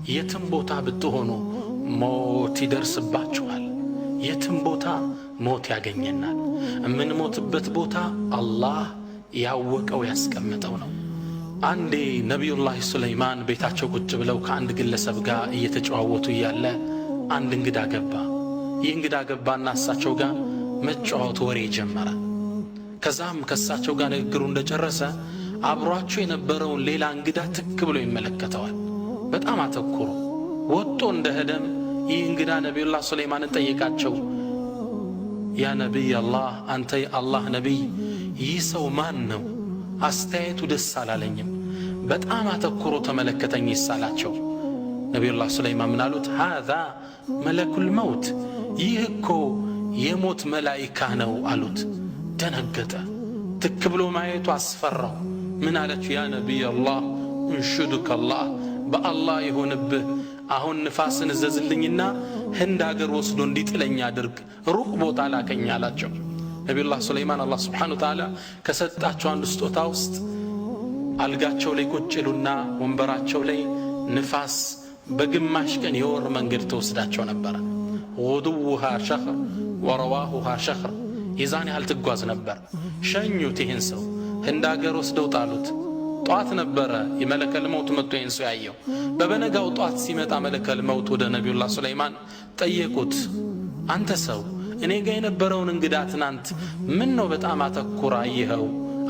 የትም ቦታ ብትሆኑ ሞት ይደርስባችኋል። የትም ቦታ ሞት ያገኘናል። የምንሞትበት ቦታ አላህ ያወቀው ያስቀመጠው ነው። አንዴ ነቢዩላህ ሱለይማን ቤታቸው ቁጭ ብለው ከአንድ ግለሰብ ጋር እየተጨዋወቱ እያለ አንድ እንግዳ ገባ። ይህ እንግዳ ገባና እሳቸው ጋር መጫወት ወሬ ጀመረ። ከዛም ከእሳቸው ጋር ንግግሩ እንደጨረሰ አብሯቸው የነበረውን ሌላ እንግዳ ትክ ብሎ ይመለከተዋል። በጣም አተኩሮ ወጥቶ እንደሄደም ይህ እንግዳ ነቢዩላህ ሱለይማንን ጠየቃቸው። يا نبي الله፣ አንተ የአላህ ነቢይ፣ ይህ ሰው ማን ነው? አስተያየቱ ደስ አላለኝም። በጣም አተኩሮ ተመለከተኝ ይሳላቸው። ነቢዩላህ ሱለይማን ምን አሉት? هذا ملك الموت፣ ይህ እኮ የሞት መላኢካ ነው አሉት። ደነገጠ። ትክ ብሎ ማየቱ አስፈራው። ምን አለችው? يا نبي الله أنشدك الله፣ በአላህ ይሆንብህ፣ አሁን ንፋስን እዘዝልኝና ህንድ አገር ወስዶ እንዲጥለኝ አድርግ፣ ሩቅ ቦታ ላከኝ አላቸው። ነቢዩላህ ሱለይማን አላህ سبحانه وتعالى ከሰጣቸው አንዱ ስጦታ ውስጥ አልጋቸው ላይ ቁጭ ይሉና ወንበራቸው ላይ ንፋስ በግማሽ ቀን የወር መንገድ ተወስዳቸው ነበረ። غدوها شهر ورواحها شهر፣ የዛን ያህል ትጓዝ ነበር። ሸኙት። ይህን ሰው ህንድ አገር ወስደው ጣሉት። ጧት ነበረ የመለከል መውት መጥቶ ይህን ሰው ያየው። በበነጋው ጧት ሲመጣ መለከል መውት ወደ ነቢዩላህ ሱለይማን ጠየቁት። አንተ ሰው፣ እኔ ጋ የነበረውን እንግዳ ትናንት ምን ነው በጣም አተኩራ አየኸው?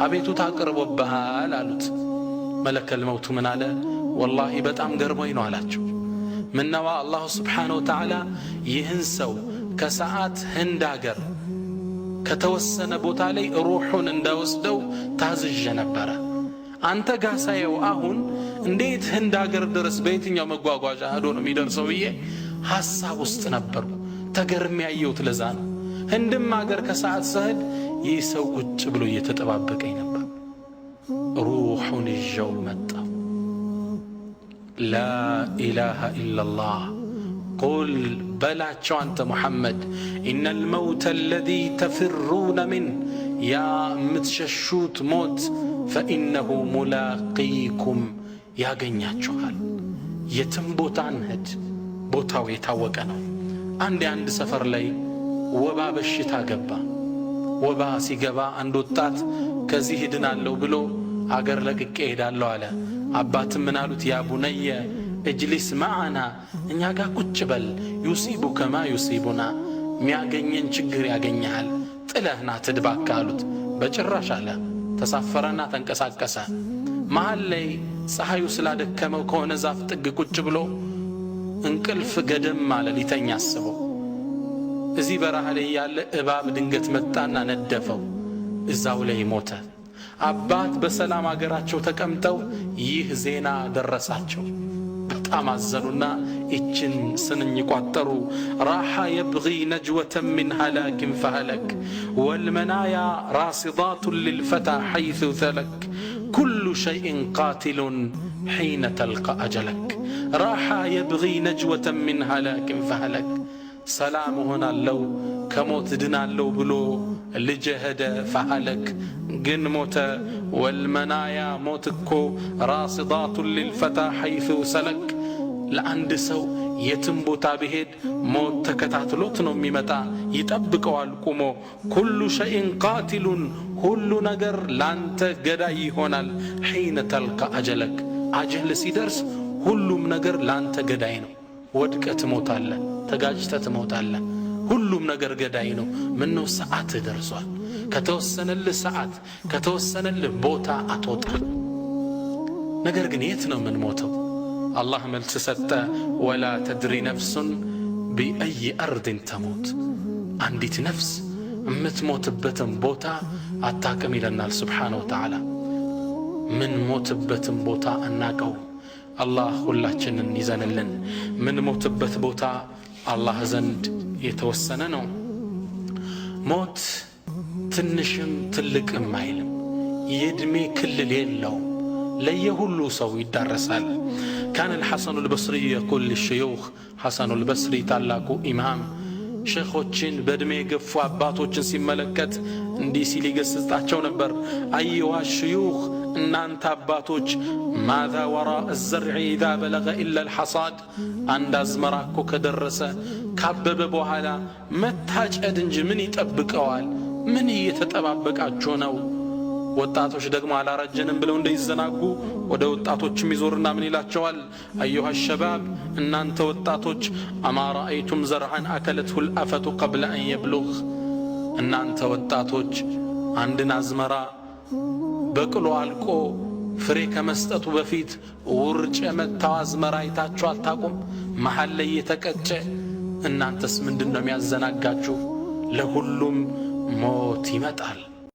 አቤቱታ አቅርቦብሃል አሉት። መለከል መውቱ ምን አለ? ወላሂ በጣም ገርሞኝ ነው አላቸው። ምነዋ አላሁ سبحانه وتعالى ይህን ሰው ከሰዓት ህንድ አገር ከተወሰነ ቦታ ላይ ሩሑን እንዳወስደው ታዝዤ ነበረ። አንተ ጋ ሳየው አሁን እንዴት ህንድ አገር ድረስ በየትኛው መጓጓዣ ሄዶ ነው የሚደርሰው ብዬ ሐሳብ ውስጥ ነበርኩ። ተገርሜ ያየሁት ለዛ ነው። ህንድም አገር ከሰዓት ስሄድ ይህ ሰው ቁጭ ብሎ እየተጠባበቀኝ ነበር። ሩሑን ይዤው መጣሁ። لا إله إلا الله። قل በላቸው አንተ ሙሐመድ፣ إن الموت الذي تفرون منه፣ ያ የምትሸሹት ሞት፣ فإنه ملاقيكم፣ ያገኛችኋል። የትም ቦታ እንሂድ፣ ቦታው የታወቀ ነው። አንድ የአንድ ሰፈር ላይ ወባ በሽታ ገባ። ወባ ሲገባ አንድ ወጣት ከዚህ እድናለሁ ብሎ አገር ለቅቄ እሄዳለሁ አለ። አባትም ምን አሉት? يا بني اجلس معنا፣ እኛ ጋር ቁጭ በል፣ يصيبك ما يصيبنا፣ የሚያገኘን ችግር ያገኘሃል፣ ጥለህና ትድባካ አሉት። በጭራሽ አለ። ተሳፈረና ተንቀሳቀሰ። መሃል ላይ ፀሐዩ ስላደከመው ከሆነ ዛፍ ጥግ ቁጭ ብሎ እንቅልፍ ገደም አለ። ሊተኛ አስበው እዚህ በረሃ ላይ ያለ እባብ ድንገት መጣና ነደፈው፣ እዛው ላይ ሞተ። አባት በሰላም አገራቸው ተቀምጠው ይህ ዜና ደረሳቸው። በጣም አዘኑና ይችን ስንኝ ቋጠሩ። راح يبغي نجوة من هلاك فهلك والمنايا راصدات للفتى حيث سلك كل شيء قاتل حين تلقى أجلك راح يبغي نجوة من هلاك فهلك። ሰላም እሆናለሁ ከሞት ድናለሁ ብሎ ልጅ ሄደ፣ فهلك ግን ሞተ። والمنايا ሞት እኮ راصدات للفتى حيث سلك፣ ለአንድ ሰው የትም ቦታ ቢሄድ ሞት ተከታትሎት ነው የሚመጣ፣ ይጠብቀዋል ቁሞ። كل شيء قاتل፣ ሁሉ ነገር ላንተ ገዳይ ይሆናል። حين تلقى أجلك፣ አጀል ሲደርስ ሁሉም ነገር ላንተ ገዳይ ነው። ወድቀህ ትሞታለህ፣ ተጋጭተህ ትሞታለህ። ሁሉም ነገር ገዳይ ነው። ምነው ሰዓት ደርሷል። ከተወሰነልህ ሰዓት ከተወሰነልህ ቦታ አትወጣ። ነገር ግን የት ነው የምንሞተው? አላህ መልስ ሰጠ። ولا تدري نفس بأي أرض تموت፣ አንዲት ነፍስ የምትሞትበትን ቦታ አታቅም ይለናል سبحانه وتعالى። ምንሞትበትን ቦታ አናቀው። አላህ ሁላችንን ይዘንልን። ምንሞትበት ቦታ አላህ ዘንድ የተወሰነ ነው። ሞት ትንሽም ትልቅም አይልም። የዕድሜ ክልል የለውም። ለየሁሉ ሰው ይዳረሳል። كان الحسن البصري يقول للشيوخ፣ ሐሰኑ ልበስሪ ታላቁ ኢማም ሼኾችን በዕድሜ የገፉ አባቶችን ሲመለከት እንዲህ ሲል ይገስጻቸው ነበር። أيها الشيوخ እናንተ አባቶች ماذا وراء الزرع إذا بلغ إلا الحصاد፣ አንድ አዝመራ እኮ ከደረሰ ካበበ በኋላ መታጨድ እንጂ ምን ይጠብቀዋል? ምን እየተጠባበቃችሁ ነው? ወጣቶች ደግሞ አላረጀንም ብለው እንዳይዘናጉ ወደ ወጣቶችም ይዞርና ምን ይላቸዋል? أيها الشباب፣ እናንተ ወጣቶች أما رأيتم زرعا أكلته الآفة قبل أن يبلغ፣ እናንተ ወጣቶች አንድን አዝመራ በቅሎ አልቆ ፍሬ ከመስጠቱ በፊት ውርጭ የመታው አዝመራ አይታችሁ አታቁም? መሐል ላይ የተቀጨ። እናንተስ ምንድን ነው የሚያዘናጋችሁ? ለሁሉም ሞት ይመጣል።